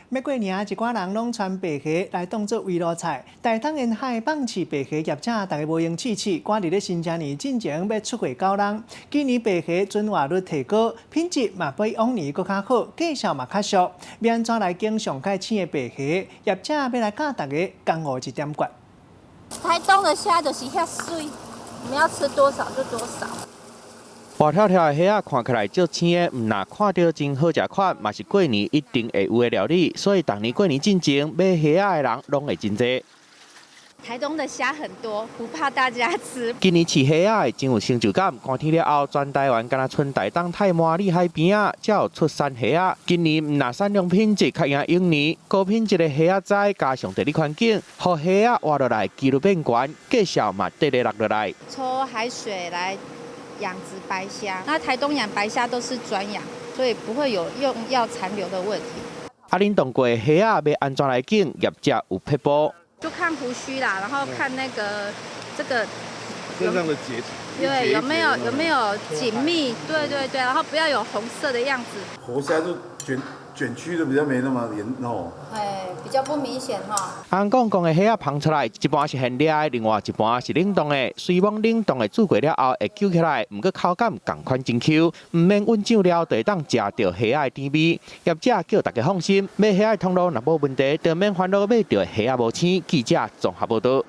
欲過年，一寡人攏汆白蝦來當做圍爐菜。台東沿海放飼白蝦業者，逐家無閒試試，趕佇咧新正年進前欲出貨交人。今年白蝦存活率提高，品質嘛比往年閣較好，價數嘛較俗。欲按怎來揀上蓋鮮的白蝦？業者欲來教大家江湖一點訣。台東的蝦就是遐媠，你們要吃多少就多少。活跳跳的蝦仔看起來足鮮的，毋若看著真好食款，嘛是過年一定會有的料理，所以逐年過年進前買蝦仔的人攏會真濟。台東的蝦很多，不怕大家吃。今年飼蝦仔的真有成就感，寒天了後，全台灣敢若賰台東太麻里海邊仔，才有出產蝦仔。今年毋若產量品質較贏往年，高品質的蝦仔仔加上地理環境，予蝦仔活落來幾率變懸，價數嘛綴咧落落來。抽海水來養殖白蝦，那台東養白蝦都是專養，所以不會有用藥殘留的問題。啊，冷凍過的蝦仔欲按怎來揀？業者有撇步。就看鬍鬚啦，然後看那個這個身上的結，對，有沒有緊密？對對對，然後不要有紅色的樣子。活蝦就捲捲曲的比較沒那麼嚴哦。哎，比較不明顯哈。翁公公的蝦仔捧出來，一半是現掠的，另外一半是冷凍的。雖罔冷凍的煮過了後會揪起來，毋過口感仝款真 Q，毋免穩上料就會當食著蝦仔的甜味。業者叫大家放心，買蝦仔的通路若無問題，就免煩惱買著蝦仔無鮮。記者綜合報導。